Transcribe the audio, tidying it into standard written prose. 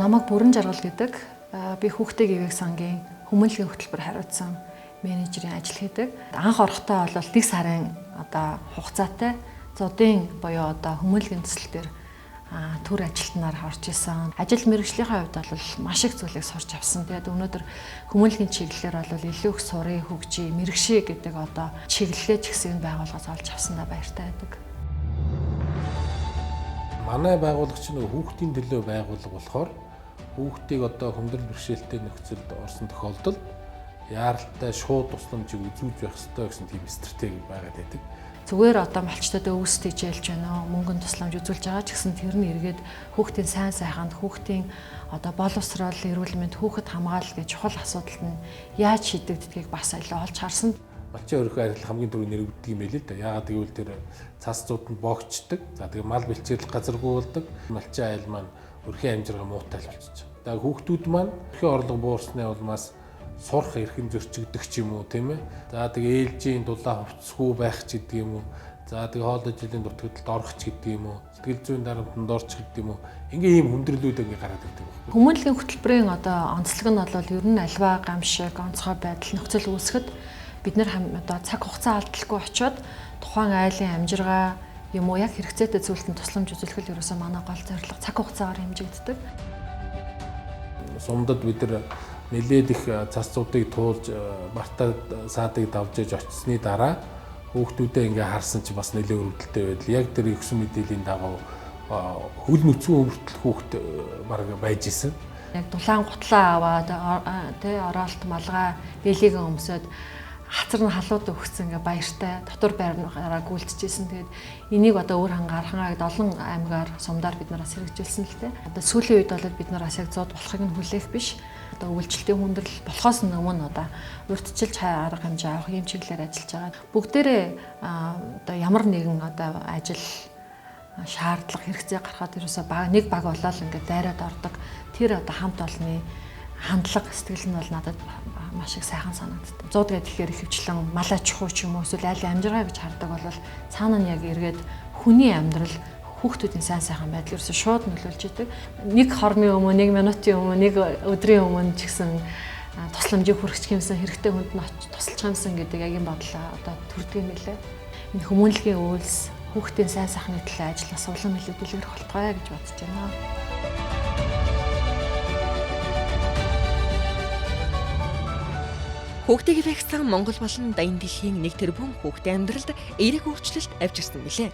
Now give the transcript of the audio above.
Намайг Бүрэн Жаргал гэдэг. Би хүүхдээ гэвээх сангийн хүмүүнлэгийн хөтөлбөр хариуцсан менежерийн ажил хийдэг. Анх орохдоо бол 1 сарын одоо хугацаатай зодын буюу одоо хүмүүнлэгийн төсөл дээр төр ажилтнаар орж исэн. Ажил мэргэжлийнхээ хувьд бол маш их зүйлийг сурч авсан. Тэгээд өнөөдөр хүмүүнлэгийн чиглэлээр бол илүү их сурыг хөгжий, мэргэшээ гэдэг одоо чиглэлээ ч гэсэн энэ байгууллагаас олж авсандаа баяртай байдаг. Манай байгууллага чинь хүүхдийн төлөө байгууллага болохоор хүүхдийг одоо хүндрэл бэрхшээлтэй нөхцөлд орсон тохиолдолд яаралтай шууд тусламжийг үзүүлж байх ёстой гэсэн тийм стратеги байгаад байдаг. Зүгээр одоо малчтад өвс тэжээлж байна уу, мөнгөн тусламж үзүүлж байгаа ч гэсэн тэр нь эргээд хүүхдийн сайн сайханд, хүүхдийн одоо боловсрол, эрүүл мэнд, хүүхэд хамгаалал гэж чухал асуудалд нь яаж шийдэгддгийг бас илүү олж харсан. Малчин өрхөө арилах хамгийн түрүү нэрвэгддэг юм байл л да. Яагаад гэвэл тэр цас зууданд боогчдөг. За тэгээ мал бэлчээрлэх газаргүй болдог. Малчин айл маань өрхийн амжиргаа муутай л болчихж байгаа. За хүүхдүүд маань өрхийн орлого буурсны улмаас сурах эрхэн зөрчигдөх ч юм уу, тийм ээ. За тэгээ ээлжийн дулаа хувцсгүй байх ч гэдэг юм уу. За тэгээ хоол жилийн дутагдалд орох ч гэдэг юм уу. Сэтгэл зүйн дарамтанд орч гэдэг юм уу. Ингээ ийм хүндрэлүүд ингээ гараад ирдэг байхгүй. Хүмүүнлэгийн хөтөлбөрийн одоо онцлог нь бол ер нь альва гам шиг онцгой байдал нөхцөл үүсгэхэд бид нэр одоо цаг хугацаа алдалгүй очиод тухайн айлын амжиргаа юм уу яг хэрэгцээтэй зүйлд нь тусламж үзүүлэх л ерөөсөө манай гол зорилго цаг хугацаагаар хэмжигддэг. Сумдад бид нар нэлээд их цас зуудыг туулж мартаа саадыг давж иж очсны дараа хүүхдүүдээ ингээ харсан чи бас нэлээд өрөвдөлтэй байдал. Яг тэр өгсөн мэдээллийн дагуу хөл нүцгэн өвөртөл хүүхд баг байж исэн. Яг дулаан гутлаа аваад тий оролт малгай бэлийгэн өмсөд хацар нь халууд өгсөн ингээ баяртай дотор байрнаараа гүйлтжсэн. Тэгээд энийг одоо өөр хангаар хангаа гэд олон аймгаар сумдаар бид нараас хэрэгжүүлсэн л дээ. Одоо сүүлийн үед бол бид нараас яг зод болохыг нь хүлээх биш. Одоо өвөлжилтийн хүндрэл болохоос өмнө одоо урьдчилж арга хэмжээ авах юм чиглэлээр ажиллаж байгаа. Бүгдээрээ одоо ямар нэгэн одоо ажил шаардлага хэрэгцээ гарахад ерөөсөө баг нэг баг болоод ингээ дайраад ордог. Тэр одоо хамт олонны хандлага сэтгэл нь бол надад маш их сайхан санагддаг. Зууд гэхээр ихэвчлэн мал аж ахуй ч юм уу эсвэл айлын амжиргаа гэж хардаг бол цаана нь яг эргээд хүний амьдрал хүүхдүүдийн сайн сайхан байдал ерөөсөө шууд нөлөөлж идэг. Нэг хормын өмнө, нэг минутын өмнө, нэг өдрийн өмнө ч гэсэн тусламжийг хүргэх юмсан хэрэгтэй хүнд нь очиж тусалчих юмсан гэдэг яг юм бодлоо одоо төрдөг юм лээ. Энэ хүмүүнлэгийн үйлс хүүхдийн сайн сайхны төлөө ажиллах улам илүү дэлгэрэх болтугай гэж бодож байна. Хүүхдээ гэвэхсэн Монгол болон дайны дэлхийн 1 тэрбум хүүхдийн амьдралд эерэг өөрчлөлт авчирсан билээ.